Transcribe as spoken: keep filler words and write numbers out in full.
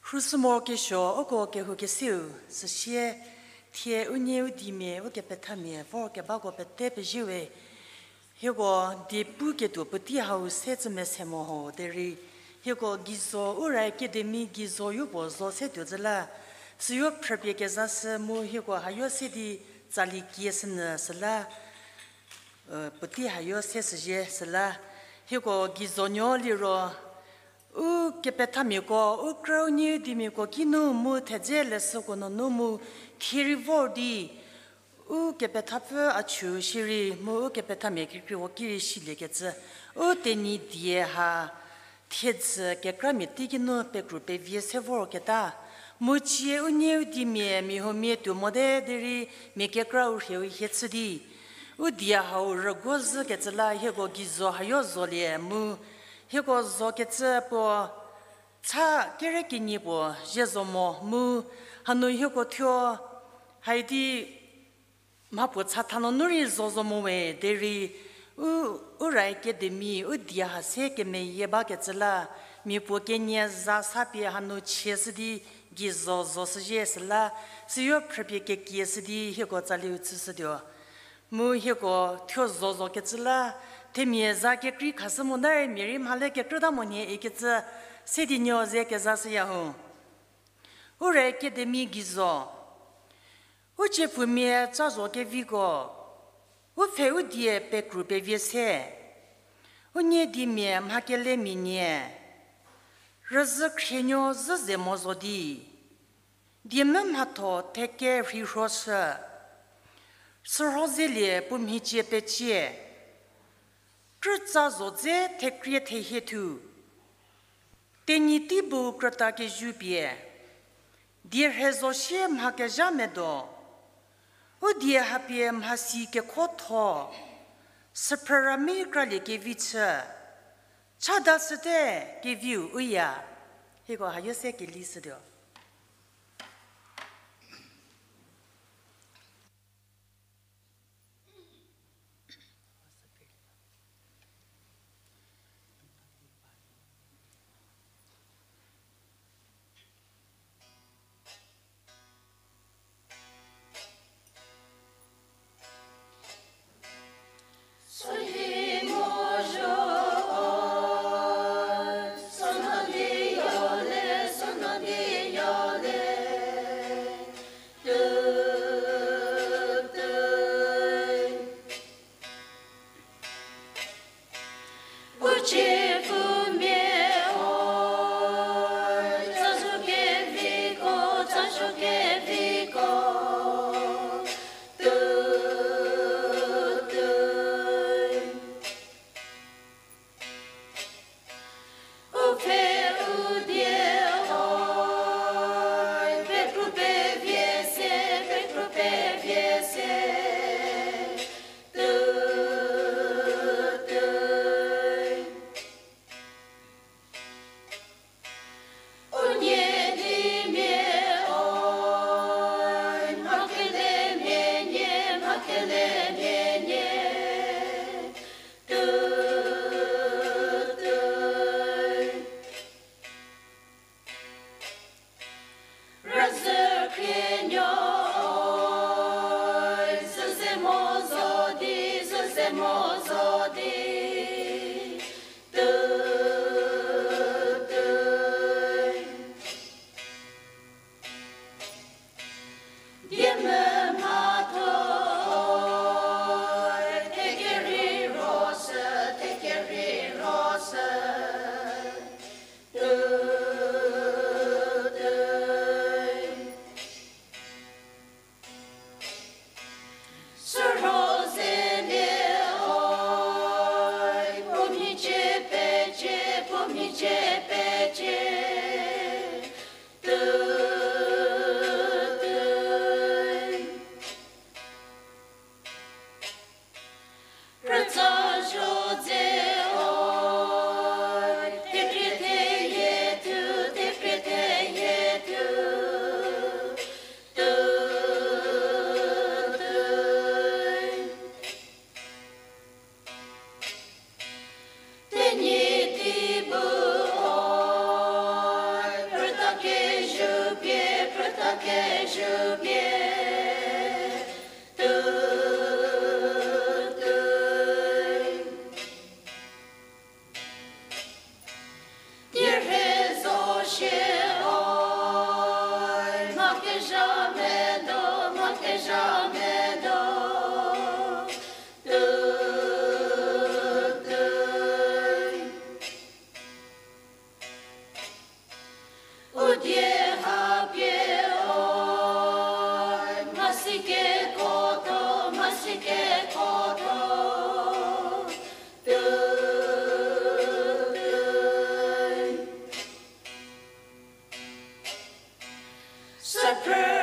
Phrüshü morokesuo uko kehoukeseu, süsie thie unie u diemia, u kepethamia vor kebako pete pezie we. Hieko die puketuo puotei hau se cü mese mo ho derei, hieko geizo Ura Academy geizo yopuo zo se tuo zü la, süyo phrüpie kezashü mu hieko hayo se di tsali kieshünyü süla, puotei hayo se shüzhie süla, hieko geizo nuo liro, u kepethamiako, u krüu nie u diemiako kinu mu thedze leshüko nunu mu thie rei vor di, u kepethapfü a chü shierei mu u kepethamia kekreiu ki rei siliekecü, u Tenyi die ha thiedzü kekramia teikinu pekru pevie se vorketa, mu cie unie u diemia mia huomia tuo mote derei mia kekra u rhieu hie chü di, u die hau rüguo zhükecü la hieko geizo hayo zolie mu, hieko zokecü puo cha kere kenie puo zie zo mo mu, hanu hieko thuo haidi mhapuo chatha nunu rei zo zo mo we derei, u, Ura Academy u die ha se kemeyie bakecü la, mia puo kenie za sa pie hanu chieshü di geizo zo shüzhie süla, süyo phrüpie kekieshü di hieko tsaliu chüshütuo. Mu hieko thuo zo zokecü la, themia za kekrei khashü mo derei mia rei mhale kekrüta mo nhie ikecü se di nuo ze kezashüya ho. Ura Academy geizo. U tsiepfumia ca zo keviko, u pfhe u die pekru pevie se, unie diemia mha kelemia nie, rüzhü khrienuo zhü ze mo zo di, diemvü mhatho theke rhirhoshü, sürho zelie puo mhicie pecie, krütsa zo dze thekrie thehie thu, Tenyi tei bu krüta kezhü pie, die rhe zo sie mha kezha medo, u die hapie mhasi kekhotho, süphrü rami kralie kevi chü, chadashüte keviu u ya. Hieko hayo se kelishütuo. kezhü pie, tu, tu. Dierhie zo shie o, mha kezha medo, mha kezha medo, tu, tu. U die ha pie o, mhasi kekotho, mhasi kekotho, tu, tu. Saphrü